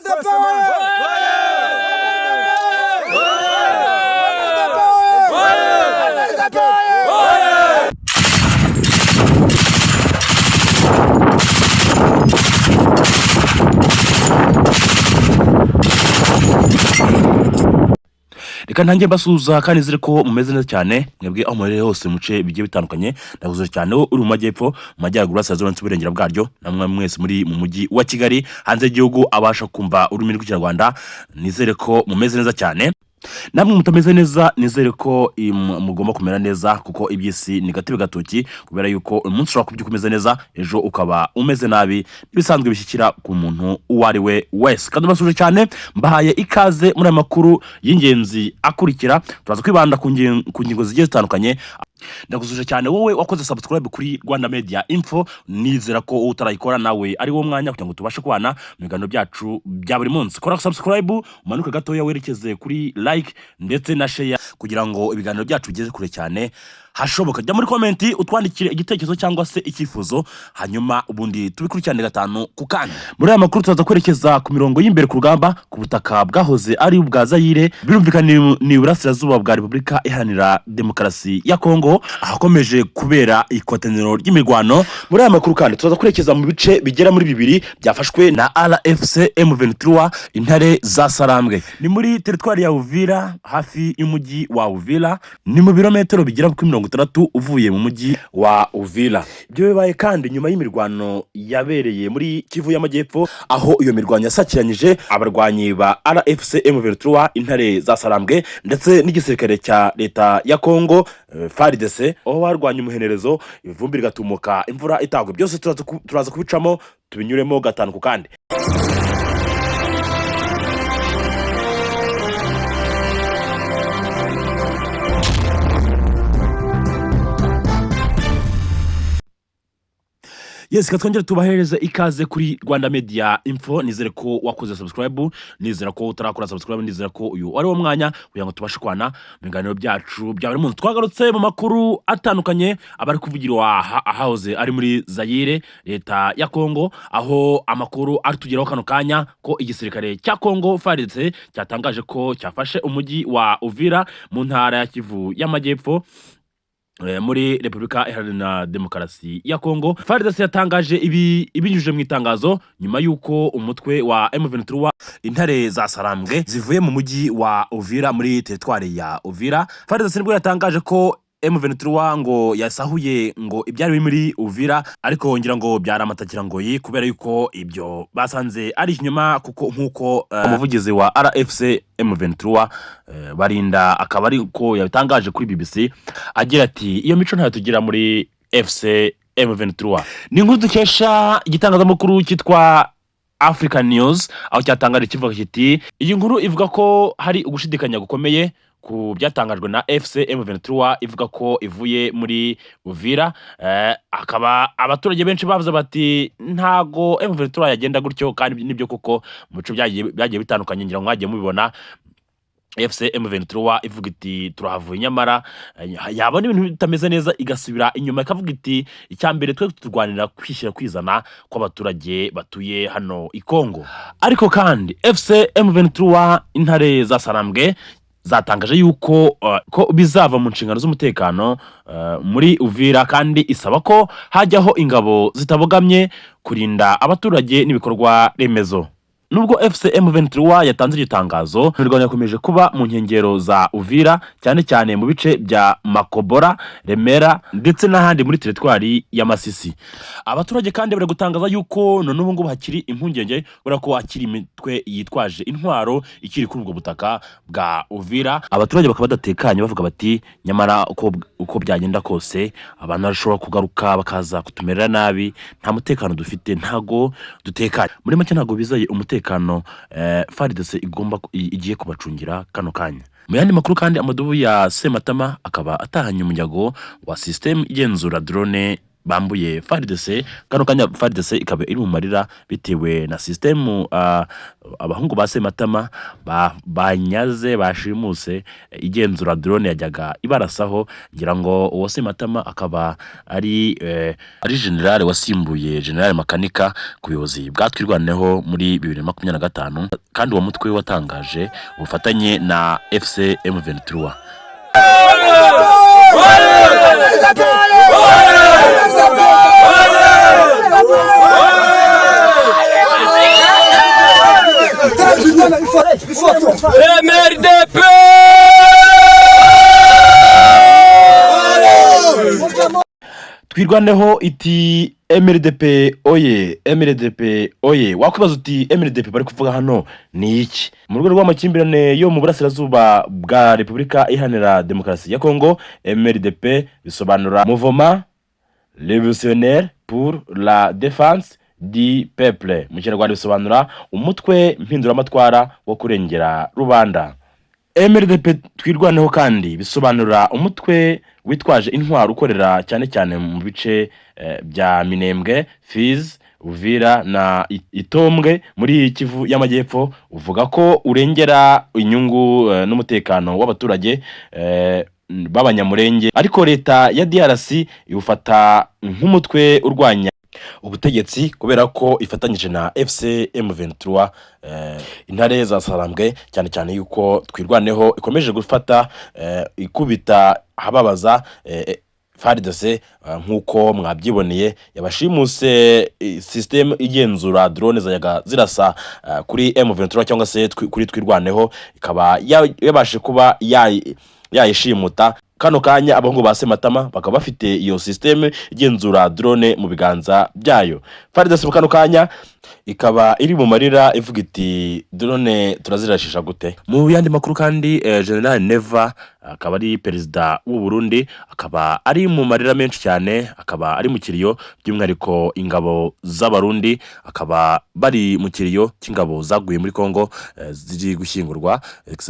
The power! The power! The power! Reka ntange mbasuhuza kandi nizere ko mumeze neza cyane, mwebwe aho muherereye hose mu bice bigiye bitandukanye. Ndagusuhuje cyane wowe uri mu majyepfo, mu majyaruguru, burasirazuba ndetse uburengera bwaryo, namwe mwese muri mu mujyi wa Kigali, hanze y'igihugu abasha kumva ururimi rw'Ikinyarwanda. Nizere ko mumeze neza cyane. Namwe mutameze neza, nizere ko mugomba kumera neza, kuko iby'isi ni gatebe gatoki, kubera yuko uyu munsi ushobora kubyuka umeze neza, ejo ukaba umeze nabi. Ibisanzwe bishyikira ku muntu uwo ari we wese. Kandi mbasuhuje cyane, mbahaye ikaze muri aya makuru y'ingenzi akurikira. Turaza kwibanda ku ngingo zigiye zitandukanye. Ndagusuhuje cyane wowe wakoze subscribe kuri Rwanda Media Info. Nizera ko wowe utarayikora nawe ari wo mwanya kugira ngo tubashe kubana mu biganiro byacu bya buri munsi. Kora subscribe, umanuke gatoya werekeze kuri like ndetse na share, kugira ngo ibiganiro byacu bigeze kure cyane hashoboka. Jya muri comment utwandikire igitekerezo cyangwa se icyifuzo, hanyuma ubundi tubikurikirane gatanu ku kandi. Muri aya makuru turaza kwerekeza ku mirongo y'imbere ku rugamba ku butaka bwahoze ari ubwa Zayire, birumvikana ni iburasirazuba bwa Repubulika Iharanira Demokarasi ya Kongo, ahakomeje kubera ikotaniro ry'imirwano. Muri aya makuru kandi turaza kwerekeza mu bice bigera muri bibiri byafashwe na AFC M23, Intare za Sarambwe. Ni muri teritwari ya Uvira, hafi y'umujyi wa Uvira, ni mu birometero bigera kuri 60 uvuye mu mujyi wa Uvira. Ibyo bibaye kandi nyuma y'imirwano yabereye muri Kivu y'Amajyepfo, aho iyo mirwano yasakiranyije abarwanyi ba AFC M23, Intare za Sarambwe, ndetse n'igisirikare cya leta ya Kongo, FARDC, aho barwanya umuhenerezo, ivumbi rigatumuka imvura itagwa. Byose turaza kubicamo, tubinyuremo gatanu ku kandi. Yes, reka twongere tubahereze ikaze kuri Rwanda Media Info. Nizere ko wakoze subscribe, nizera ko utarakora subscribe, nizera ko uyu ari wo mwanya kugira ngo tubashe kwana mu biganiro byacu bya buri munsi. Twagarutse mu makuru atandukanye aba ari kuvugirwa ahahoze ari muri Zayire, leta ya Kongo, aho amakuru ari tugeraho kano kanya ko igisirikare cya Kongo FARDC cyatangaje ko cyafashe umujyi wa Uvira mu ntara ya Kivu y'Amajyepfo, muri Repubulika Iharanira Demokarasi ya Kongo. FARDC yatangaje ibi ibinyujije mu itangazo nyuma y'uko umutwe wa M23, Intare za Sarambwe, zivuye mu mujyi wa Uvira muri teritwari ya Uvira. FARDC nibwo yatangaje ko M23 ngo yasahuye ngo ibyari biri muri Uvira, ariko ngira ngo byari amatakirangoyi, kubera yuko ibyo basanze ari ikinyoma, kuko nk'uko umuvugizi wa AFC M23, Barinda, akaba ari ko yabitangaje kuri BBC agira ati: "Iyo mico ntayo tugira muri AFC M23." Ni inkuru dukesha igitangazamakuru cyitwa African News, aho cyatangaje kivuga kiti: "Iyi nkuru ivuga ko hari ugushidikanya gukomeye ku byatangajwe na AFC M23 ivuga ko ivuye muri Uvira." Akaba abaturage benshi bavuze bati: "Ntago M23 yagenda gutyo." Kandi nibyo koko, mu bice byagiye bitandukanye, ngira ngo mwagiye mubibona, AFC M23 ivuga iti: "Turahavuye," nyamara yabona ibintu bitameze neza igasubira inyuma ikavuga iti: "Icya mbere twe turwanira kwishyira kwizana kw'abaturage batuye hano i Kongo." Ariko kandi AFC M23, Intare za Sarambwe, zatangaje yuko ko bizava mu nshingano z'umutekano muri Uvira, kandi isaba ko hajyaho ingabo zitabogamye kurinda abaturage n'ibikorwa remezo. Nubwo AFC M23 yatanze iryo tangazo, imirwano yakomeje kuba mu nkengero za Uvira, cyane cyane mu bice bya Makobora, Remera ndetse n'ahandi muri teritwari ya Masisi. Abaturage kandi bari gutangaza yuko none ubu ngubu hakiri impungenge, kubera ko hakiri imitwe yitwaje intwaro ikiri kuri ubwo butaka bwa Uvira. Abaturage bakaba badatekanye, bavuga bati: "Nyamara uko byagenda kose abantu bashobora kugaruka bakaza kutumerera nabi, nta mutekano dufite, ntago dutekanye." Muri make ntago bizeye umutekano FARDC igomba igiye kubacungira kano kanya. Mu yandi makuru kandi, amadubu ya Sematama akaba atahanye umunyago wa system igenzura drone. Bambuye FARDC. Kano kanya FARDC ikaba iri mu marira bitewe na système abahungu ba Sematama banyaze, bashimuse, igenzura drone yajyaga ibarasaho. Ngira ngo uwo Sematama akaba ari general wasimbuye General Makanika ku buyobozi bwa Twirwaneho muri 2025, kandi uwo mutwe watangaje ubufatanye na AFC M23. MRDP! Twirwaneho iti: "MRDP oye, MRDP oye!" Wakwibaza uti: "MRDP bari kuvuga hano ni iki?" Mu rwego rw'amakimbirane yo mu burasirazuba bwa Repubulika Iharanira Demokarasi ya Kongo, MRDP bisobanura Mouvement Révolutionnaire pour la Défense du Peuple. Mu Kinyarwanda bisobanura umutwe mpinduramatwara wo kurengera rubanda. MRDP Twirwaneho kandi bisobanura umutwe witwaje intwaro ukorera cyane cyane mu bice bya Minembwe, Fizi, Uvira na Itombwe muri Kivu y'Amajyepfo, uvuga ko urengera inyungu n'umutekano w'abaturage b'Abanyamurenge, ariko leta ya DRC iwufata nk'umutwe urwanya ubutegetsi kubera ko ifatanyije na AFC M23, intare za Sarambwe, cyane cyane yuko Twirwaneho ikomeje gufata ikubita ahababaza FARDC, nk'uko mwabyiboneye yabashimuse system igenzura drone zajyaga zirasa kuri M23 cyangwa se kuri Twirwaneho, ikaba yabashe kuba yayishimuta. Kano kanya abahungu ba Sematama bakaba bafite iyo system igenzura drone mu biganza byayo. FARDC mu kano kanya ikaba iri mu marira, ivuga iti: "Drone turazirashisha gute?" Mu yandi makuru kandi, General Neva akaba ari perezida w'u Burundi, akaba ari mu marira menshi cyane, akaba ari mu kiriyo, by'umwihariko ingabo z'Abarundi akaba bari mu kiriyo cy'ingabo zaguye muri Kongo, ziri gushyingurwa,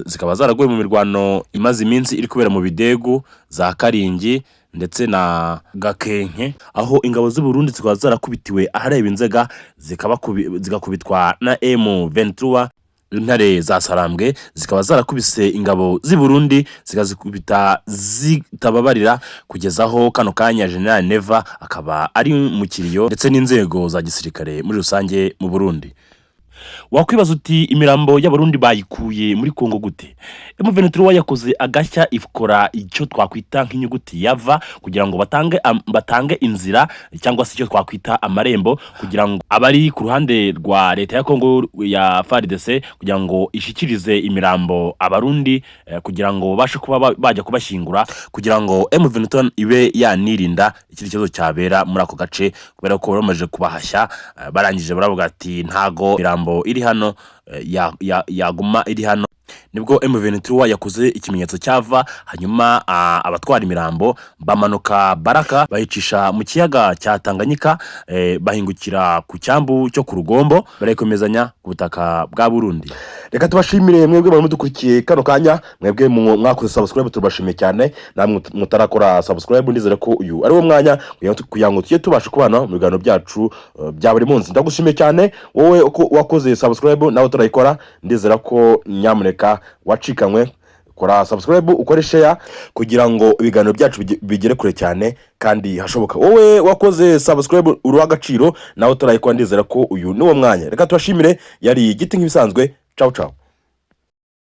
zikaba zaraguye mu mirwano imaze iminsi iri kubera mu Bidegu za Karingi ndetse na Gakenke, aho ingabo z'u Burundi zikaba zarakubitiwe ahareba inzega, zigakubitwa na M23. Intare za Sarambwe zikaba zarakubise ingabo z'i Burundi, zikazikubita zitababarira, kugeza aho kano kanya General Neva akaba ari mu kiriyo ndetse n'inzego za gisirikare muri rusange mu Burundi. Wakwibaza uti: "Imirambo y'Abarundi bayikuye muri Kongo gute?" M23 yakoze agashya, ikora icyo twakwita nk'inyuguti ya V kugira ngo batange inzira cyangwa se icyo twakwita amarembo, kugira ngo abari ku ruhande rwa leta ya Kongo ya FARDC, kugira ngo ishikirize imirambo Abarundi, kugira ngo babashe kuba bajya kubashyingura, kugira ngo M23 ibe yanirinda ikindi kibazo cyabera muri ako gace, kubera ko bamaze kubahashya, barangije baravuga ati: "Ntago imirambo iri hano yaguma iri hano." Nibwo M23 yakoze ikimenyetso cya V, hanyuma abatwara imirambo bamanuka Baraka, bayicisha mu kiyaga cya Tanganyika, bahingukira ku cyambu cyo ku Rugombo, barayikomezanya ku butaka bwa Burundi. Reka tubashimire mwebwe bari mudukurikiye kano kanya, mwebwe mwakoze subscribe, turabashimiye cyane. Namwe mutarakora subscribe, ndizera ko uyu ari wo mwanya kugira ngo tujye tubasha kubana mu biganiro byacu bya buri munsi. Ndagushimiye cyane wowe uko wakoze subscribe. Nawe utarayikora, ndizera ko nyamuneka wacikanywe, kora subscribe, ukore share kugira ngo ibiganiro byacu bigere kure cyane kandi hashoboka. Wowe wakoze subscribe uri uw'agaciro. Nawe utarayikora, ndizera ko uyu ni wo mwanya. Reka tubashimire. Yari Igiti nk'ibisanzwe. Ciao ciao.